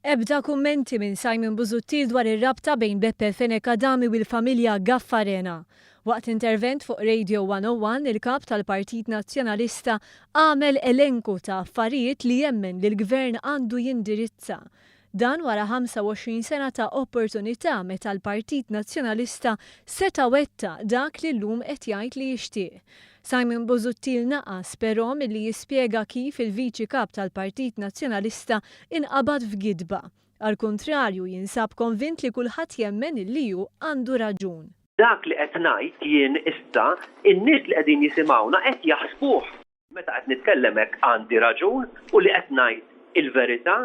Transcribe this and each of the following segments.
Ebda kummenti minn Simon Busuttil dwar ir-rabta bejn Beppe Fenech Adami u l-familja Gaffarena. Waqt intervent fuq Radio 101, il-Kap tal-Partit Nazzjonalista għamel elenku ta' affarijiet li jemmen li l-Gvern għandu jindirizza. Dan wara 25 sena ta' opportunità meta l-Partit Nazzjonalista seta' wettaq dak li llum qed jgħid li jixtieq. Simon Busuttil naqas, però, milli jispjega kif il-Viċi Kap tal-Partit Nazzjonalista inqabad f'gidba. Għall-kuntrarju, jinsab konvint li kulħadd jemmen illi hu għandu raġun. Dak li qed ngħid jien issa, in-nies li qegħdin jisimgħuna qed jaħsbuh. Meta qed nitkellem hekk għandi raġun u li qed ngħid il-verità.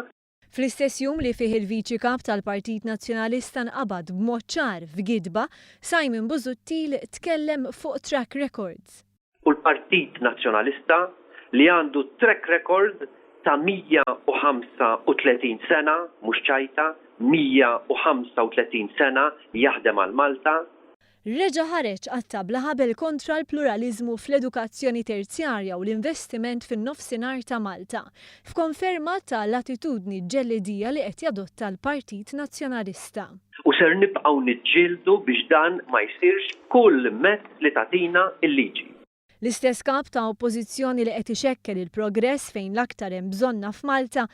Fl-istess jum li fih il-Viċi Kap tal-Partit Nazzjonalista nqabad b'mod ċar f'gidba, Simon Busuttil tkellem fuq track records. U l-Partit Nazzjonalista li għandu track record ta' 135 sena, mhux ċajta, 135 sena jaħdem għal Malta, Reġa' ħareġ qatta' bla ħabel kontra l-pluraliżmu fl-edukazzjoni terzjarja u l-investiment fin-Nofsinhar ta' Malta, f'konferma ta' l-attitudni ġellidija li qed jadotta l-Partit Nazzjonalista. U ser nibqgħu niġġieldu biex dan ma jsirx b'kull mezz li tagħtina l-liġi. L-istess Kap ta' Oppożizzjoni li qed ixekkel il-progress fejn l-aktar hemm bżonnha f'Malta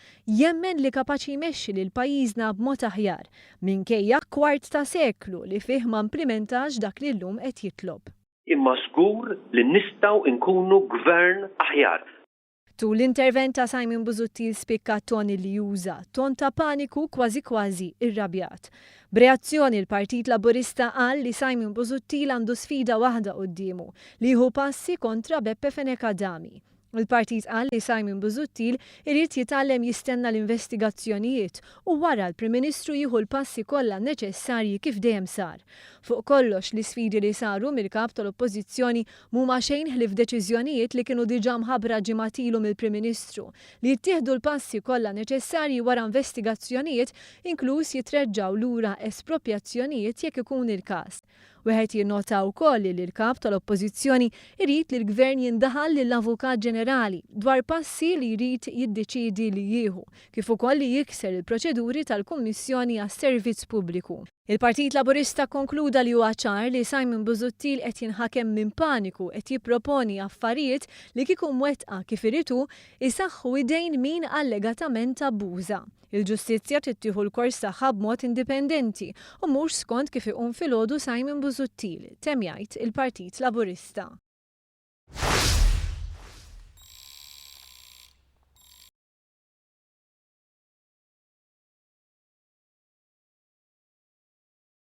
jemmen li kapaċi jmexxi lil pajjiżna b'mod aħjar, minkejja kwart ta' seklu li fih ma implimentax dak li llum qed jitlob. Imma żgur li nistgħu nkunu Gvern aħjar. Tul l-intervent ta' Simon Busuttil spikka t-ton li uża, ton ta' paniku kważi kważi irrabjat. B'reazzjoni l-Partit Laburista qal li Simon Busuttil għandu sfida waħda quddiemu, li jieħu passi kontra Beppe Fenech Adami. Il-Partit qal li Simon Busuttil irid jitgħallem jistenna l-investigazzjonijiet u wara l-Prim Ministru jieħu l-passi kollha neċessarji kif dejjem sar. Fuq kollox l-isfidi li saru mill-Kap tal-Oppożizzjoni M'huma xejn ħlief deċiżjonijiet li kienu diġà mħabbra ġimgħat ilu mill-Prim Ministru, li jittieħdu l-passi kollha neċessarji wara investigazzjonijiet inkluż jitreġġgħu lura esproprjazzjonijiet jekk ikun il-każ. Wieħed jinnota wkoll li l-Kap tal-Oppożizzjoni jrid li l-Gvern jindaħal lill-Avukat Ġenerali dwar passi li jrid jiddeċiedi li jieħu, kif ukoll li jikser il-proċeduri tal-Kummissjoni għas-Servizz Pubbliku. Il-Partit Laburista kkonkluda li huwa ċar li Simon Busuttil qed jinħakem minn paniku qed jipproponi affarijiet li kieku mwettqa kif irid hu, isaħħu idejn min allegatament abbuża. Il-ġustizzja trid tieħu l-kors tagħha b'mod indipendenti u mhux skont kif iqum filgħodu Simon Busuttil, temm jgħid il-Partit Laburista.